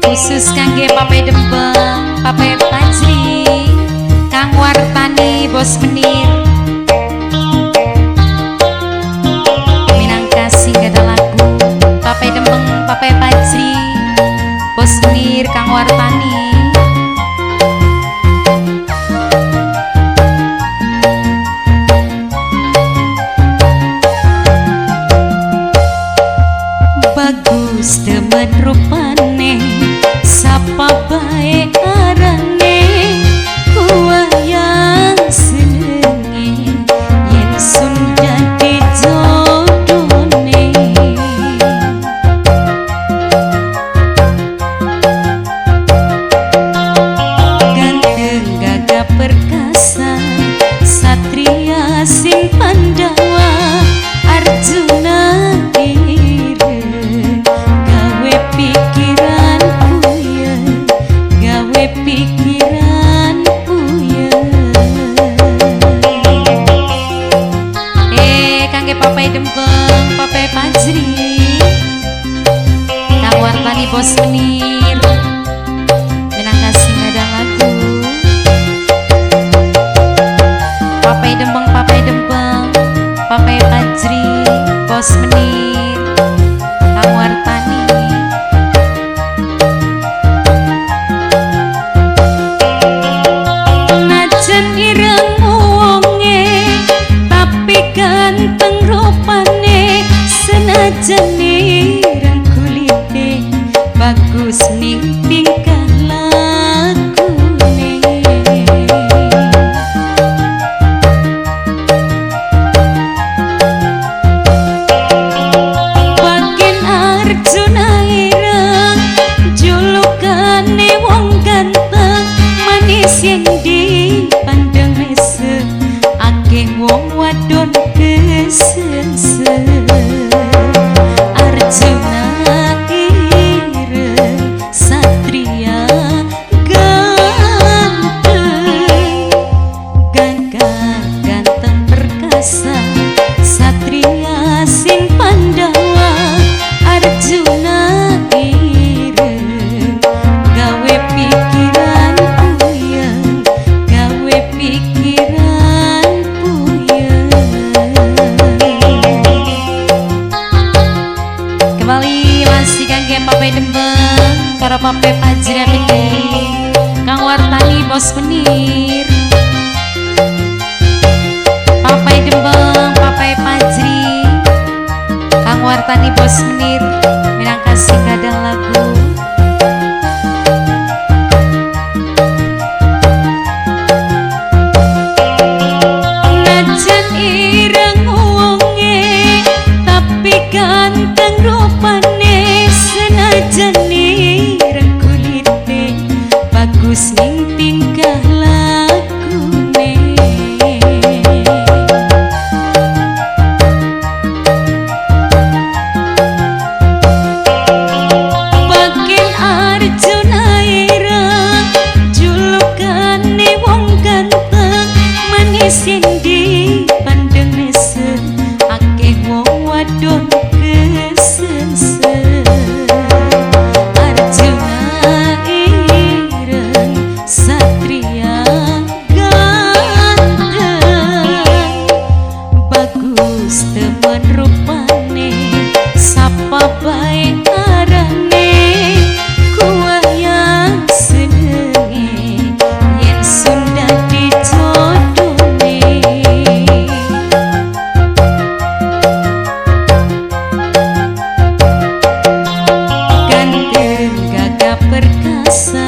Khusus kangge Pape Dembeng, Pape Pajri, Kang Wartani, Bos Menir. Minangka sing gada lagu Pape Dembeng, Pape Pajri, Bos Menir, Kang Wartani. Bagus temen rupane, sapa bae arane, kuwayang senenge yen sun dadi jodone. Ganteng gagah perkasa, satria sing Pandawa, Arjuna ireng gawe pikiran puyeng, gawe pikiran puyeng. Kangge Pape Dembeng, Pape Pajri, Kang Wartani, Bos Menir, minangka sing ada lagu Pape Dembeng, Pape Dembeng, Pape Pajri, Bos Menir, Kang Wartani. Najan ireng wonge tapi ganteng rupane, senajan ireng kulite bagus ning tingkah lakune. Bagen Arjuna ireng julukane wong ganteng, manis yen dipandang mesem, akeh wong wadon kesesem. Arjuna ireng satria ganteng, gagah ganteng perkasa, satria sing Pandawa, Arjuna ireng gawe pikiran puyeng, gawe pikiran puyeng. Kembali masih kangge Pape Dembeng karo Pape Pajri, Kang Wartani, Bos Menir. Pape Dembeng, Pape Pajri, Kang Wartani, Bos Menir, minangka sing gadah lagu. Najan ireng wonge tapi ganteng rupane, senajan ireng kulite bagus ning tingkah lakune. Bagen Arjuna ireng julukane wong ganteng, manis yen dipandeng mesem, akeh wong wadon kesesem. Arjuna ireng satria ganteng, bagus temen rupane, sapa bae arane, kuwayang senenge yen sun dadi jodone. Ganteng gagah perkasa,